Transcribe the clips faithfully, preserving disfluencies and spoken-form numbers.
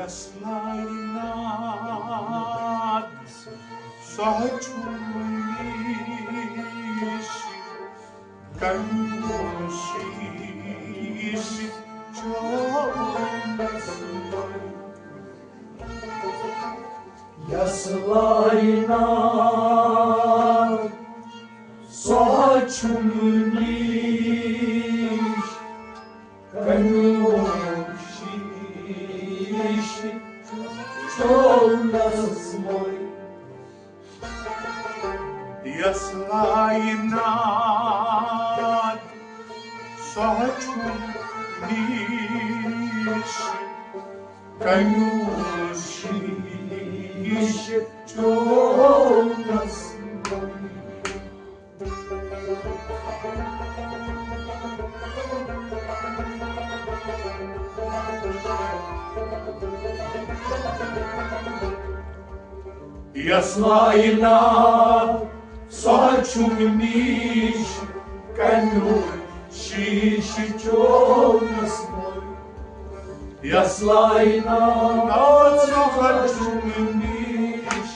یس لاینات سۄ چھُم نِش کنوشیش چونس منٛز۔ یس لاینات سۄ چھُم نِش کنوشیش چونس منٛز۔ یس لاینات سۄ چھُم نِش کنوشیش چونس منٛز۔ یس لاینات سۄ چھُم نِش کنوشیش چونس منٛز۔ یس لاینات سۄ چھُم نِش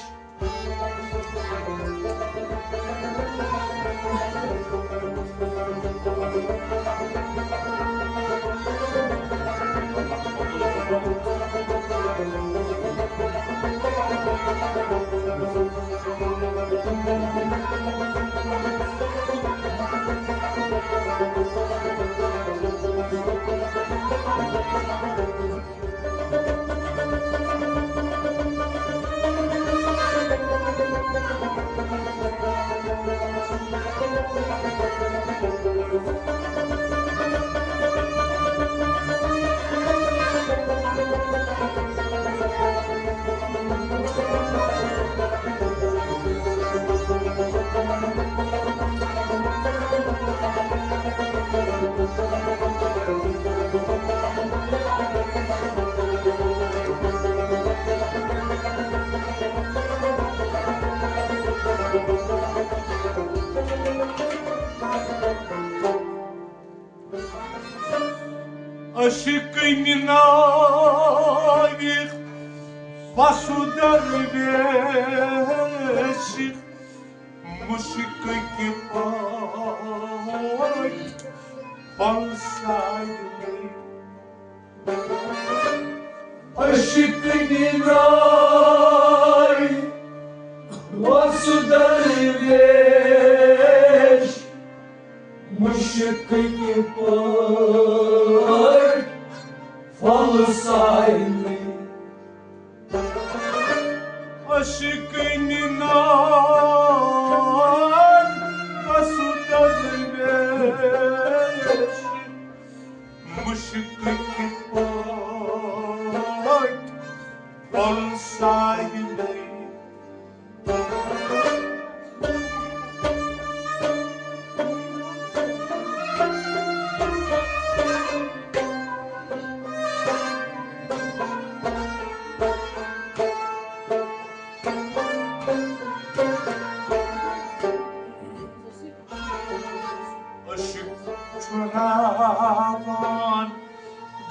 عشقٕنۍ ناوِ پسو درویش، مشکٕکۍ پٲٹھۍ پلساے۔ عشقٕنۍ ناوِ پسو درویش، مشکٕکۍ پٲٹھۍ پھۄلہٕ سارنٕے۔ عشقٕنۍ ناوِ پسو درویش، مشکٕکۍ پٲٹھۍ پھۄلہٕ سارنٕے۔ عشق چھُ راوان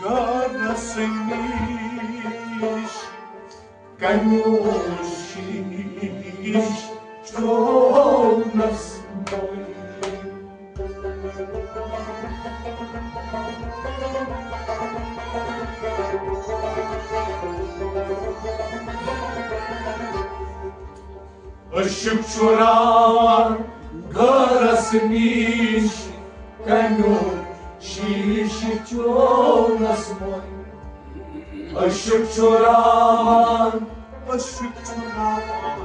غٲرس نِش، کنوشیش چونس منٛز۔ عشق چھُ راوان غٲرس نِش، کنوشیش چونس منٛز۔ عشق چھُ راوان، عشق چھُ راوان،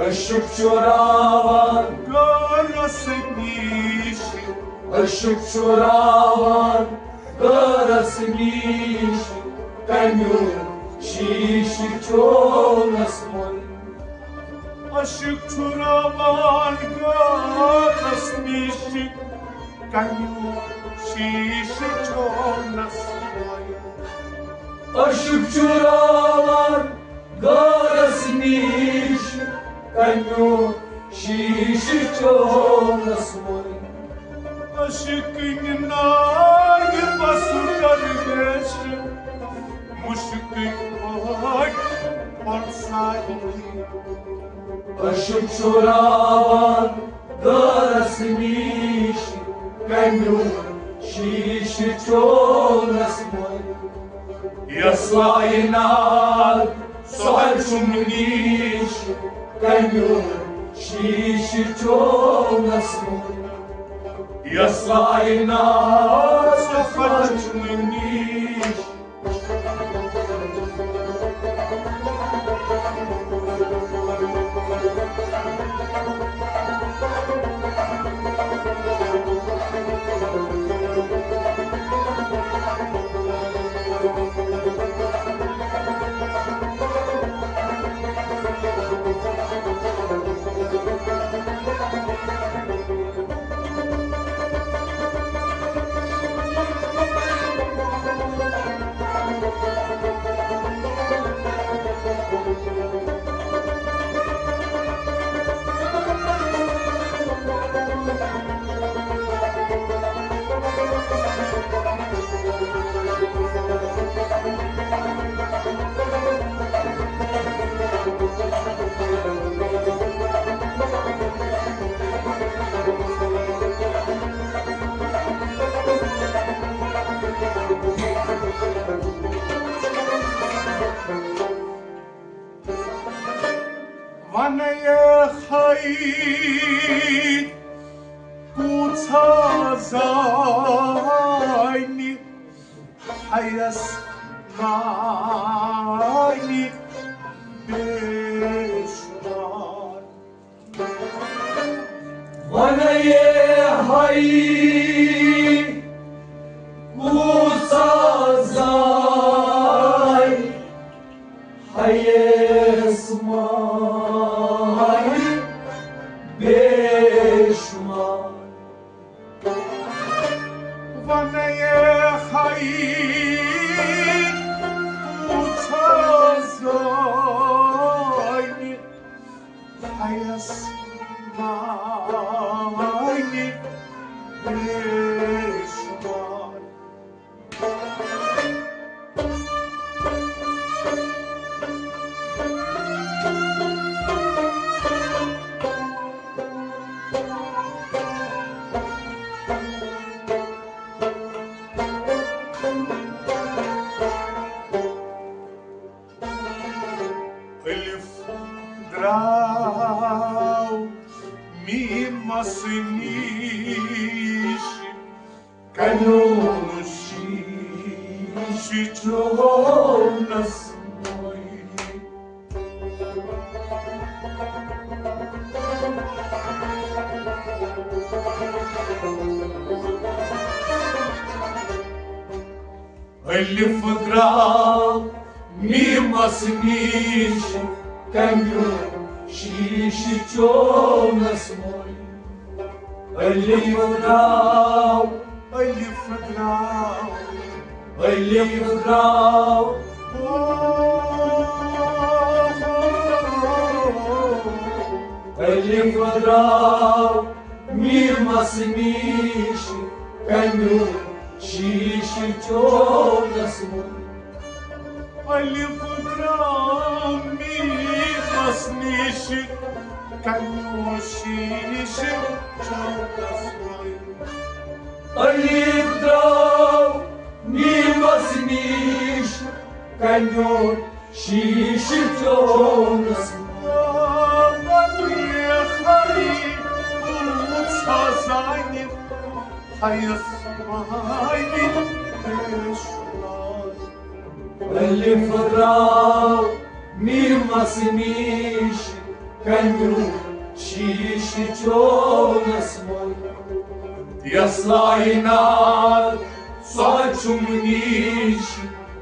عشق چھُ راوان غٲرس نِش، عشق چھُ راوان غٲرس نِش، کنوشیش چونس منٛز۔ عشق چھُ راوان غٲرس نِش، کنوشیش چونس منٛز۔ عشق چھُ راوان غٲرس نِش، کنوشیش چونس منٛز۔ عشقٕنۍ ناوِ پسو درویش، عشقٕکۍ پٲٹھۍ پرسٲوی۔ عشق چھُ راوان غٲرس نِش، کمیُک شیٖشہٕ چونس منٛز۔ یۄس کائنات سۄ چھُم نِش، کمیُک شیٖشہٕ چونس منٛز۔ یۄس کائنات سۄ چھُم نِش۔ وَنَے ہے کوٗتاہ زانہِ ہیَس مانہِ بے شُمار۔ وَنَے ہے کوٗتاہ زانہِ ہیَس مانہِ بے شُمار۔ وَنَے ہے کوٗتاہ زانہِ ہیَس مانہِ بے شُمار۔ الف درٛاو میٖمَس نِش، کمیُک شیٖشہٕ چونس منٛز۔ الف درٛاو میٖمَس نِش، کمیُک شیٖشہٕ چونس منٛز۔ الف درٛاو، الف درٛاو، الف درٛاو، الف درٛاو میٖمَس نِش، کمیُک شیٖشہٕ چونس منٛز۔ الف درٛاو میٖمَس نِش، کمیُک شیٖشہٕ چونس منٛز۔ الف درٛاو میٖمَس نِش، کمیُک شیٖشہٕ چونس منٛز۔ وَنَے ہے کوٗتاہ زانہِ ہیَس مانہِ بے شُمار۔ الف درٛاو میٖمَس نِش، کمیُک شیٖشہٕ چونس منٛز۔ یۄس کائنات سۄ چھُم نِش،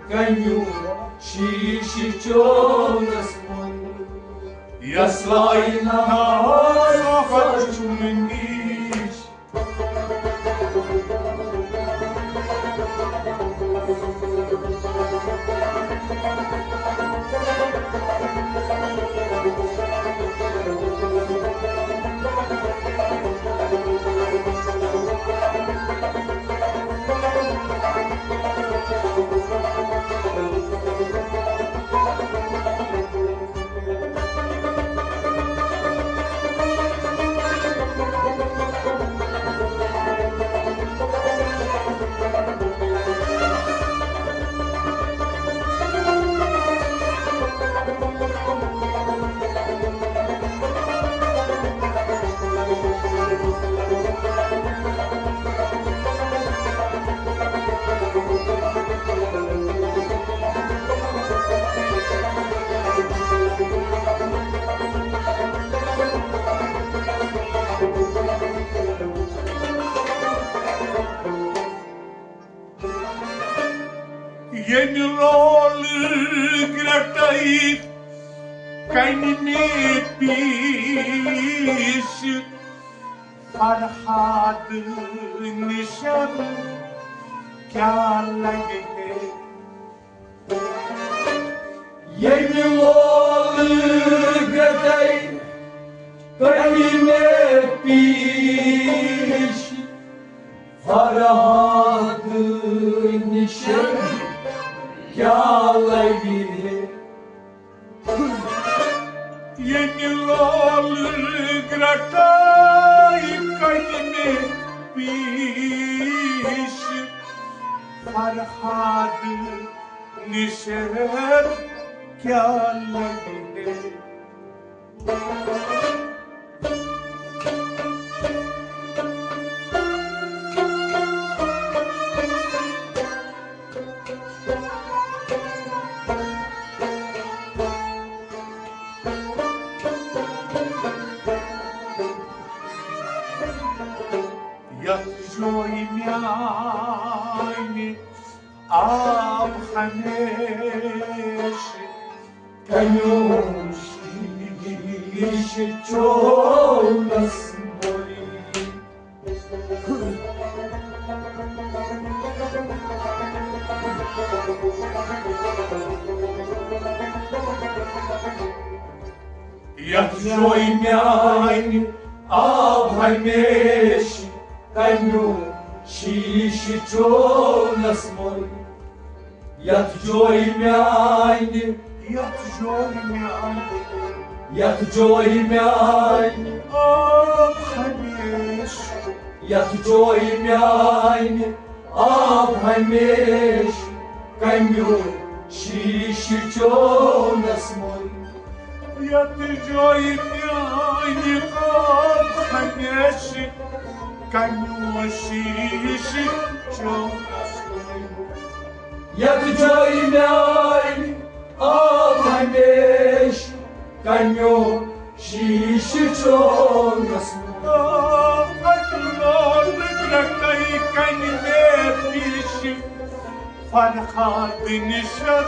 کمیُک شیٖشہٕ چونس منٛز۔ یۄس کائنات سۄ چھُم نِش۔ اولہٕ گرٛٹے کنہِ مےٚ پیش، فرہاد نِشن کیٛاہ لگہِ ہے؟ ییٚمہِ لولہٕ گرٛٹے کنہِ مےٚ پیش، فرہاد نِشن کیٛاہ لگہِ ہے؟ ییٚمہِ لولہٕ گرٛٹے کنہِ مےٚ پیش، فرہاد نِشن کیٛاہ لگہِ ہے؟ یتھ جویہِ میانہِ آب ہمیشہٕ کنیو شیٖشہٕ چولس مٔلۍ۔ یتھ جویہِ میانہِ آب ہمیشہٕ کنیو شیٖشہٕ چولس مٔلۍ۔ یتھ جویہِ میانہِ، یتھ جویہِ میانہِ، یتھ جویہِ میانہِ آب ہمیشہٕ، یتھ جویہِ میانہِ آب ہمیشہٕ کنیو شیٖشہٕ چولس مٔلۍ۔ یتھ جویہِ میانہِ آب ہمیشہٕ کنیو شیٖشہٕ چولس مٔلۍ۔ یتھ جویہِ میانہِ آب ہمیشہٕ کنیو شیٖشہٕ چولس مٔلۍ۔ آب ہمیشہٕ کنہِ مےٚ پیش، فرہاد نِشن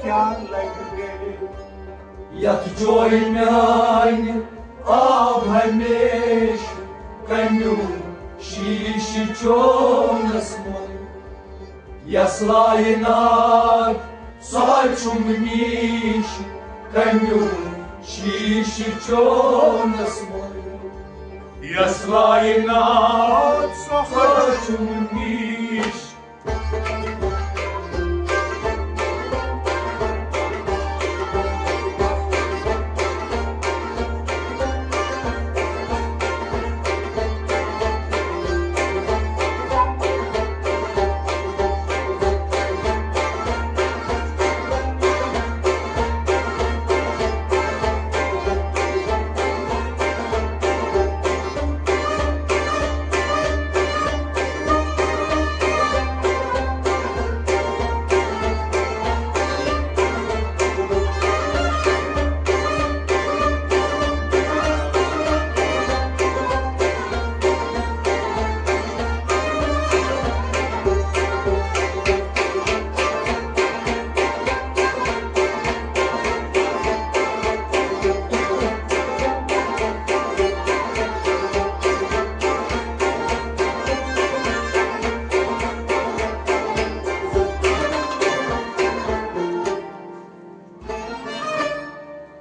کیٛاہ لگہِ ہے؟ یتھ جویہِ میانہِ آب ہمیشہٕ کنیو شیٖشہٕ چولس مٔلۍ۔ یس لایہِ ناد سۄ چھُم نیٖش کنیو شیٖشہٕ چولس مٔلۍ۔ یس لایہِ ناد سۄ چھُم نیٖش۔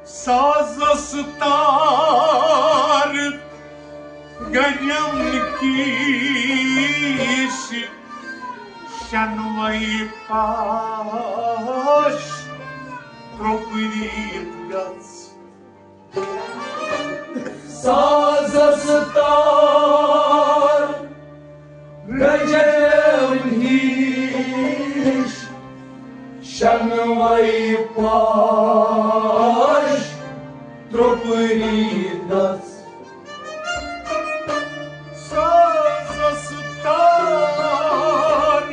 سازس تار گنیم کیش، شنوے پاش ترٛوپریت گژھ۔ سازس تار گنیم ہیش، شنوے پاش ترٛوپریت گژھ۔ سازس تار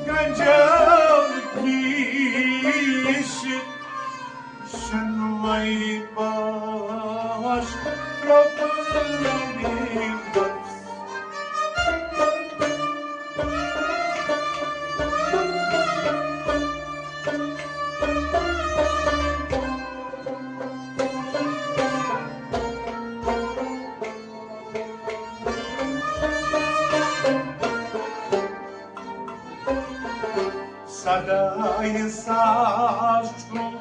گنجل کیش، شنوے پاش ترٛوپریت گژھ۔ خدایہِ سا چھُم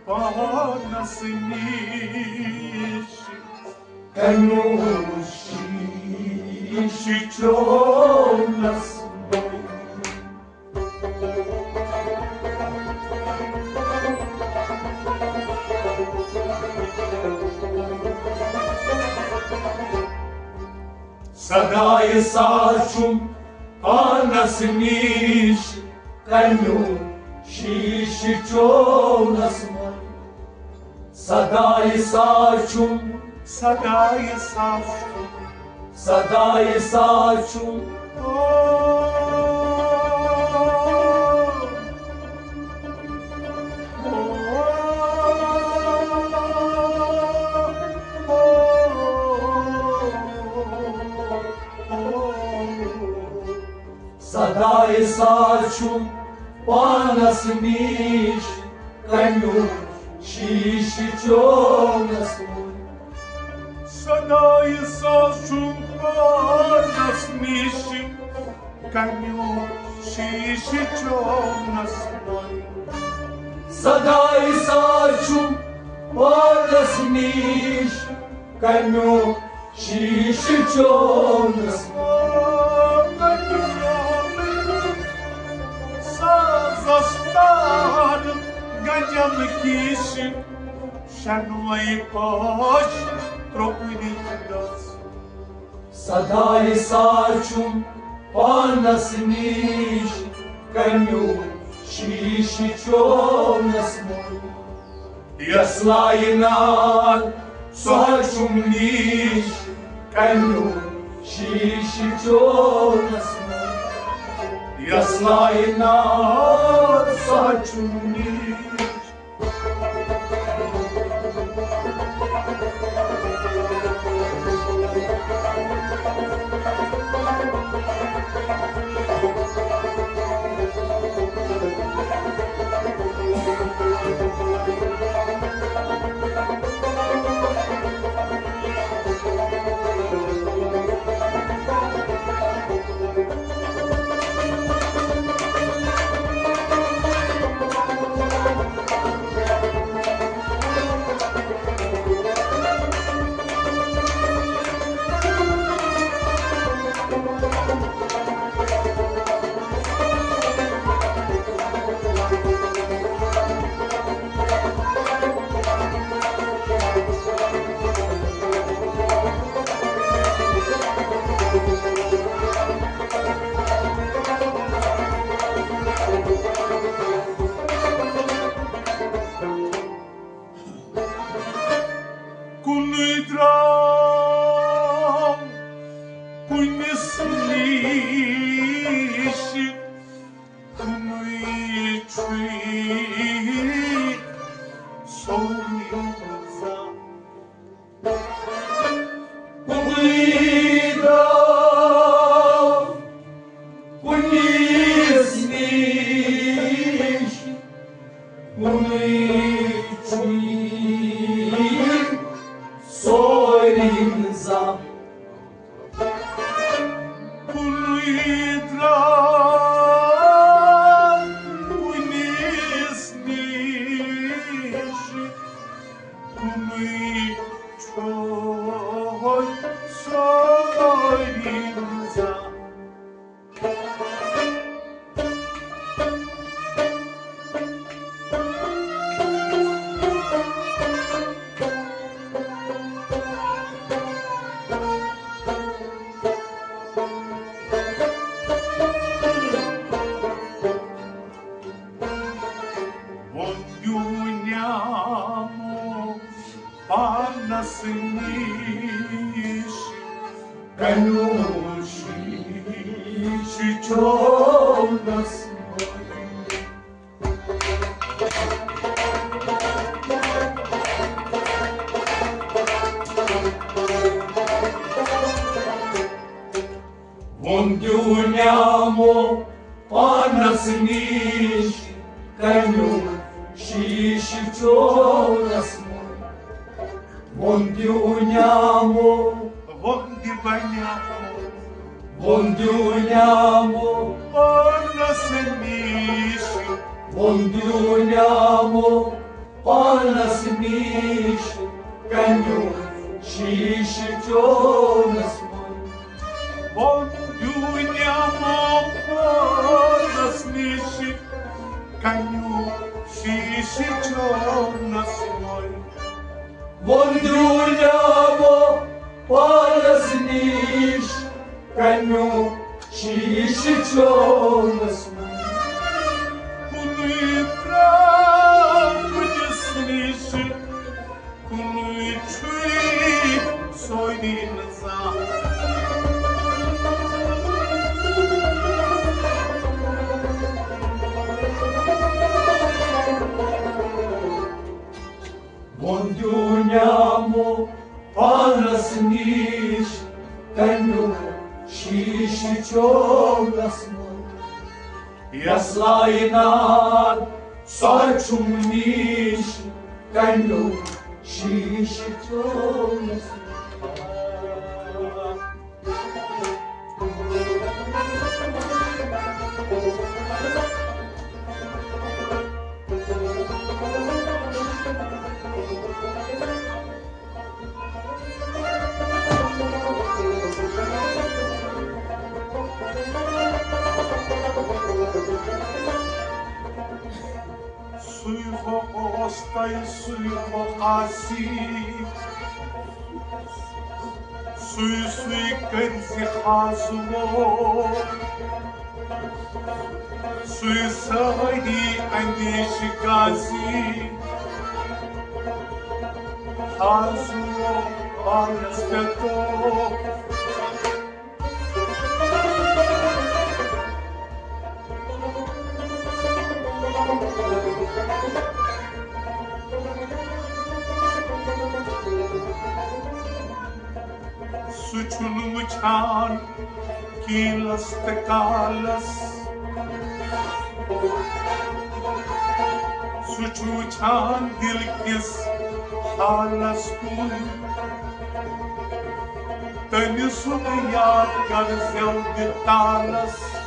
پانس نِش کمیُک شیٖشہٕ چونس منٛز۔ خدایہِ سا چھُم پانس نِش کمیُک شیٖشہٕ چونس منٛز۔ خدایہِ سا چھُم، خدایہِ سا چھُم، خدایہِ سا چھُم۔ خدایہِ سا چھُم پانس نِش کمیُک شیٖشہٕ چونس منٛز۔ خدایہِ سا چھُم پانس نِش کمیُک شیٖشہٕ چونس منٛز۔ خدایہِ سا چھُم پانس نِش کمیُک شیٖشہٕ چونس۔ سازس تار گنجم کیٖشہٕ شنوے پوش ترٛوپنہِ دٔژ۔ خدایہِ سا چھُم پانس نِش کمیُک شیٖشہٕ چونس منٛز۔ یس لایہِ نار سُہ ہا چھُم نِش کمیُک شیٖشہٕ چونس منٛز۔ یس لایہِ نار سُہ ہا چھُم نِش۔ کُنُے درٛاو کُنِس نِش، کُنُے چھُے سونُے زانٛہہ۔ کُنُے درٛاو کُنِس نِش، کُنُے چھُے سورُے زانٛہہ۔ کُنُے درٛاو کُنِس نِش، کُنُے چھُے سورُے زانٛہہ۔ ووٚن دیو نیامو پانس نِش، کمیُک شیٖشہٕ چونس منٛز۔ ووٚن دیو نیامو پانس نِش، کمیُک شیٖشہٕ چونس منٛز۔ ووٚن دیو نیامو، ووٚن دِ بنیامو، ووٚن دیونیامو پانس نِش۔ ووٚن دیونیامو پانس نِش، کمیُک شیشہٕ چونس منٛز۔ ووٚن دیونیامو پانس نِش، کمیُک شیشہٕ چونس منٛز۔ ووٚن دیونیامو پانس نِش، کمیُک شیشہٕ چونس منٛز۔ کُنُے ترٛاو کُجس نِش، کُنُے چھُے سونی نہٕ زانٛہہ۔ ووٚن دیونیامو پانس نِش، کمیُک شیشہٕ چونس منٛز۔ یس لاینات سۄ چھُم نِش، کمیُک شیشہٕ چونس منٛز۔ سُے ہو اوس تۄہہِ، سُے ہو آسی۔ سُے سُے کٔرۍ زِ حاض وو، سُے سٲری اندیش غازی۔ حاض وو پانس پٮ۪ٹھو۔ سُہ چھُنہٕ وٕچھان کیلس تہٕ کالس۔ سُہ چھُ وٕچھان دِل کِس حالس کُن۔ تٔمۍ سُنٛد یاد کر زٮ۪و دِ تالس۔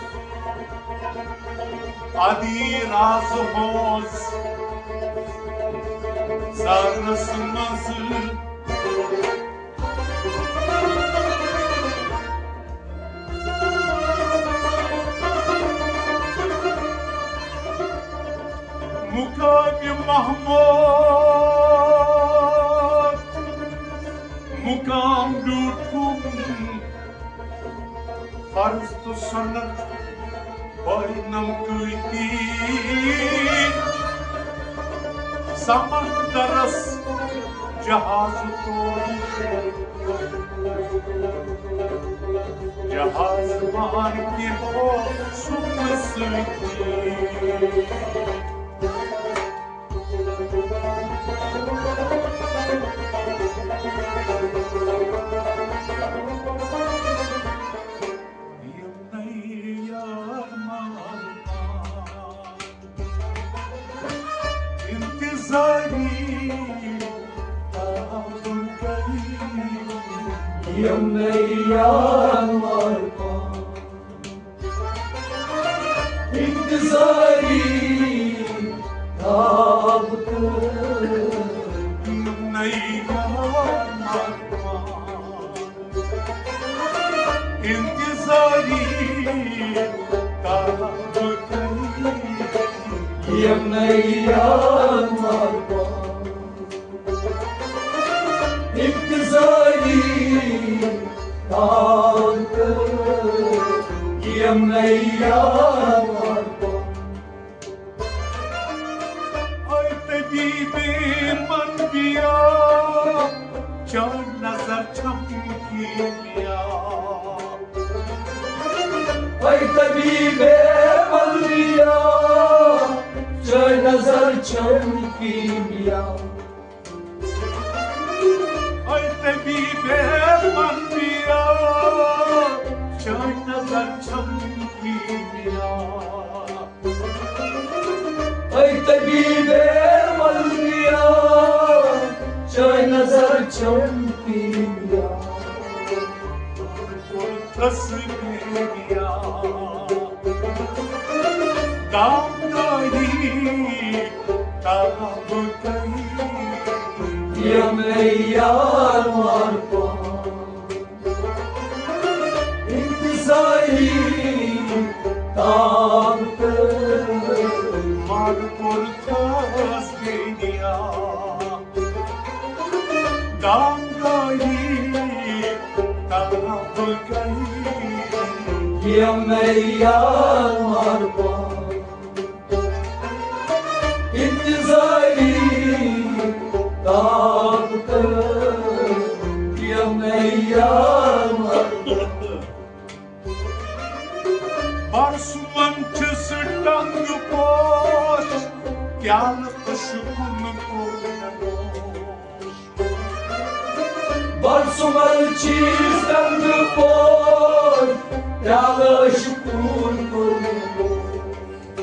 ادی راز ہوز زانس منٛز۔ مقام محمود، مقام بیوٗٹھوٗن، فرض تہٕ سنت بٲینم کۭتی۔ سمندرس جہاز تول، جہاز وان کینٛہہ سُہ سۭتی۔ یِمنٕے یارمل انتظاری تابہٕ کٔرۍ۔ یِمنٕے یارمل انتظاری تابہٕ کٔرۍ۔ یِمنٕے یارمل انتظاری تابہٕ کٔرۍ۔ یِمنٕے یارمل انتظاری تابہٕ کٔرۍ۔ یِمنٕے یارمل اے طبیب انبیاء، چٲنۍ نظر چھم کیمیا۔ اے طبیب انبیاء، چٲنۍ نظر چھم کیمیا۔ اے طبیب انبیاء، چٲنۍ نظر چھم کیمیا۔ اے طبیب انبیاء، چٲنۍ نظر چھم کیمیا۔ تسبیح تاب کئی، یمے یار مار پان۔ انتظاری تاب کئی، مار پور تھاس دنیا۔ دانگائی تاب کئی، یمے یار مار پان۔ انتظاری تاب کئی، یمے یار مار پان۔ برسُمن چھُس ٹنگ پوش، پیالہٕ عشقُن کوٚر مےٚ نوش۔ برسُمن چھُس ٹنگ پوش، پیالہٕ عشقُن کوٚر مےٚ نوش۔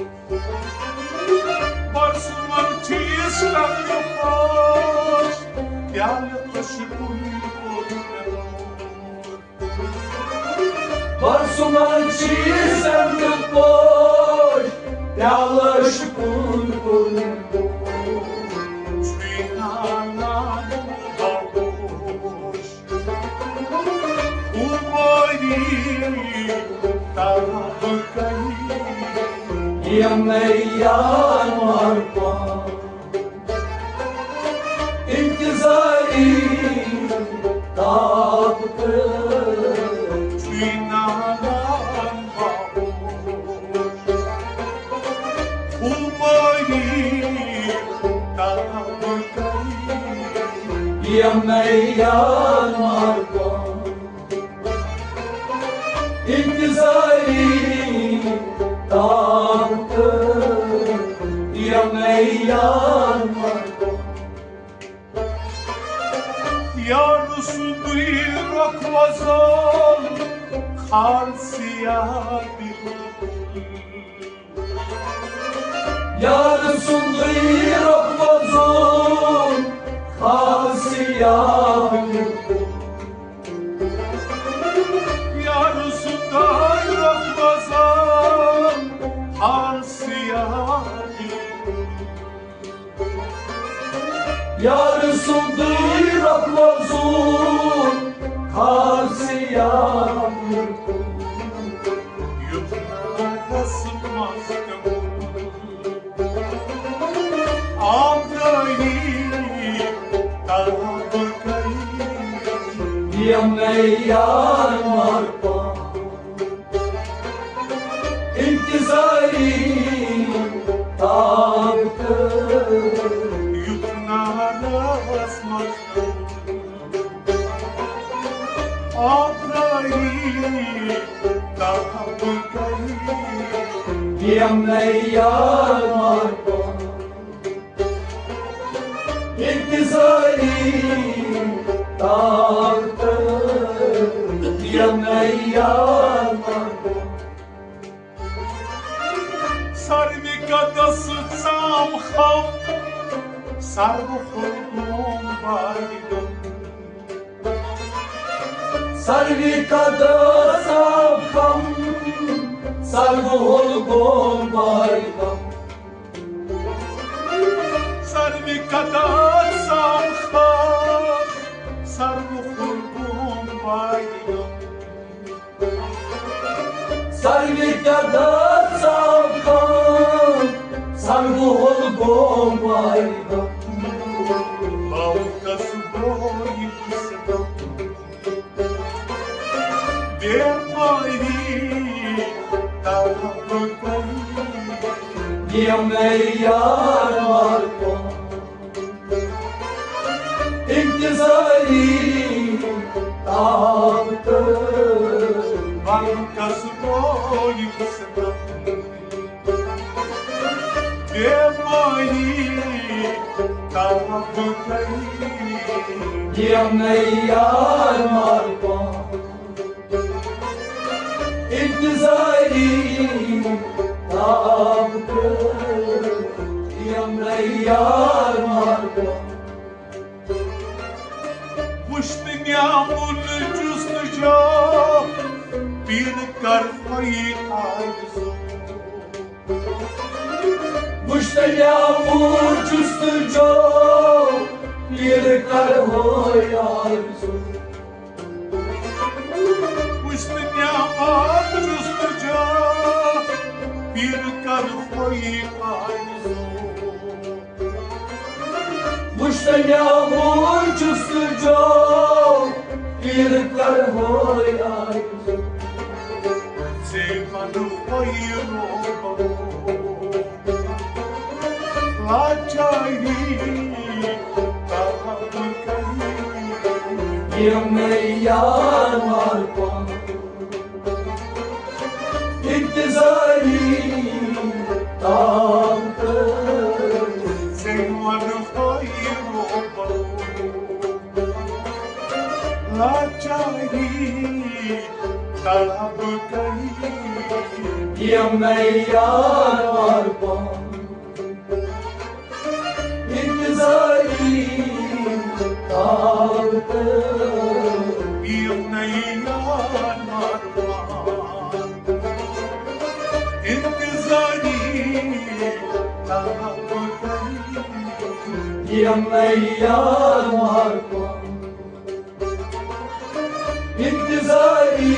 برسُمن چھُس ٹنگ پوش، پیالہٕ عشقُن کوٚر مےٚ نوش۔ برسُمن چھُس ٹنگ پوش، پیالہٕ عشقُن کوٚر مےٚ نوش۔ چھُے نالان باہوش، خماری تاب کئی، یمے یار مار پان۔ انتظاری تاب کئی، چھُے نالان باہوش۔ خماری تاب کئی، یمے یار مار پان۔ انتظاری تاب کئی، یمے یار مار پان۔ یار سُنٛدٕے رۄخ وۄزُل، خال سیاہ بِلکُل۔ یار سُنٛدٕے رۄخ وۄزُل، خال سیاہ بِلکُل۔ یار سُنٛدٕے رۄخ وۄزُل، خال سیاہ بِلکُل۔ یار سُنٛدٕے رۄخ وۄزُل، خال سیاہ بِلکُل۔ یُتھ ناگس منٛز تہِ ووٚن آبدٲری تاب کئی، یمے یار مار پان۔ انتظاری تاب کئی، یُتھ ناگس منٛز آبدٲری تاب کئی، یمے یار مار پان۔ انتظاری تاب کئی، یمے یار مار پان۔ سروِ قدس ژام خم، سروٕ ہُل گوم بارِ غم۔ سروِ قدس ژام خم، سروٕ ہُل گوم بارِ غم۔ سروِ قدس ژام خم، سروٕ ہُل گوم بارِ غم۔ سروِ قدس ژام خم، سروٕ ہُل گوم بارِ غم۔ باوُکس گوٚو یہِ وُچھِتھ بیمٲری تاب کئی، یمے یار مار پان۔ انتظاری تاب کئی، باوُکس گوٚو یہِ وُچھِتھ بیمٲری تاب کئی، یمے یار مار پان۔ انتظاری تاب کئی، یمے یار مار پان۔ وُچھ تہٕ نیامُن جُستجو، پیٖرٕ کر ہوئی آرزو۔ پُشتہٕ نعمت جستجو، پیر کرہوے آرزو۔ پُشتہٕ نعمت جستجو، پیر کرہوے آرزو۔ پُشتہٕ نعمت جستجو، پیر کرہوے آرزو۔ ژے ونہوے روبرو لاچاری طلب کری۔ یمے یار وار پان انتظاری تاب کر۔ ژے ونہوے روبرو لاچاری طلب کری۔ یمے یار وار پان انتظاری تاب کر۔ یمے یار وار پان انتظاری طلب کری۔ یمے یار وار پان انتظاری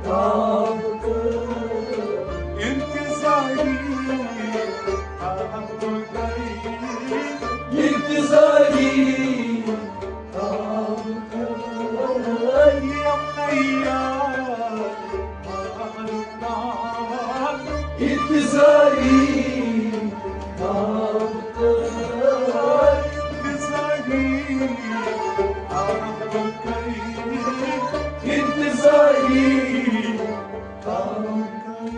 تاب کر۔ انتظاری تاب کر۔ انتظاری تاب کر۔ یمے یار وار پان انتظاری تاب کر۔ انتظاری تاب کر۔ انتظاری تاب کر۔